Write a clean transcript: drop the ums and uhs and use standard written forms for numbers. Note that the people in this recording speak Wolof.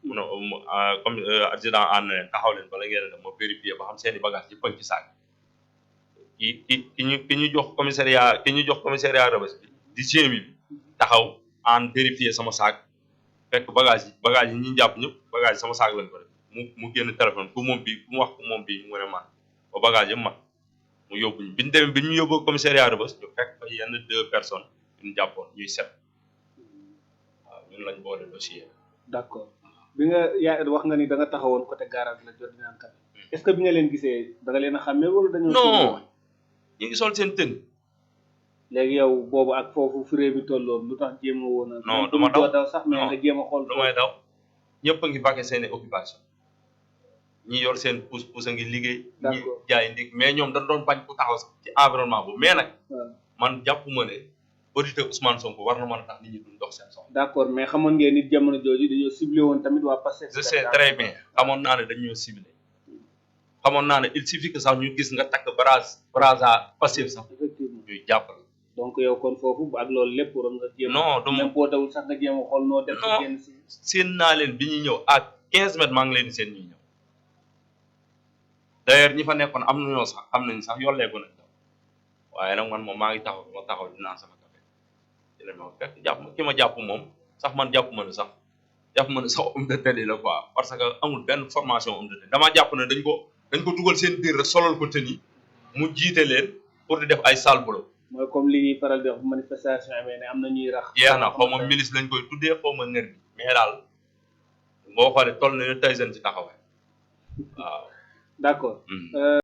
mu ne comme adjudant ànd na leen taxaw leen bala ngeen a dem ma vérifier ba xam seeni bagage yëpp a ngi ci saag ki ñu jox commissariat Rebeuss bi di GMI bi taxaw en vérifier sama saag fekk bagage yi ñi jàpp ñëpp bagage sama saag lañ ko def mu génn téléphone ku moom wax ku moom bii mu ne man ba bagage yëpp mat mu yóbbu ñu bi ñu yóbboo commissariat Rebeuss ñu fekk fa yenn 2 personnes ñu jàppoon ñuy set waaw ñun lañ boole dossier. d'accord bi nga wax nga ni da nga taxawoon côté garage la jot naan kat est-ce que bi nga leen gisee da nga leen a xàmmee wala dañoo. non ñu ngi sol seen tenue. léegi yow boobu ak foofu furée bi tolloon lu tax jéem a woon a. non du ma daw sax mais nga jéem a xool. du may daw ñëpp a ngi bàkke seeni occupation ñi yor seen pousse a ngi liggéey. ñi jaay ndig mais ñoom dañ doon bañ ku taxaw ci environnement boobu mais nag. man jàpp ma ne auditeur Ousmane Sonko war na mën a tax nit ñi duñ dox seen soxla. d'accord mais xamoon ngeen nit jamono jooju dañoo ciblé woon tamit waa Pastef. je sais très bien xamoon naa ne dañoo ciblé xamoon naa ne il suffit que sax ñu gis nga takk barrage à Pastef sax. effectivement ñuy jàppale. donc yow kon foofu ak loolu lépp waroon nga jéem. non du même boo dawul sax nga jéem a xool noo def. non seen naa leen bi ñuy ñëw à 15 mètres maa ngi leen di seen ñuy ñëw d'ailleurs ñi fa nekkoon am nañoo sax xam nañ sax yolleeku nañ daw waaye nag man moom maa ngi taxaw dinaa sama café di leen ma fekk ki ma jàpp moom sax man jàpp ma ne sax homme de tenue la quoi parce que amul benn formation homme de tenue damaa jàpp ne dañ ko dugal seen biir rek solal ko tenue mu jiite leen pour di def ay sale boulot. mooy comme li ñuy faral di wax manifestation amee ne am na ñuy rax. jeex na xaw ma milice lañ koy tuddee xaw ma nervi mais daal boo xoolee toll nañu tey seen ci taxawaay waaw. d'accord.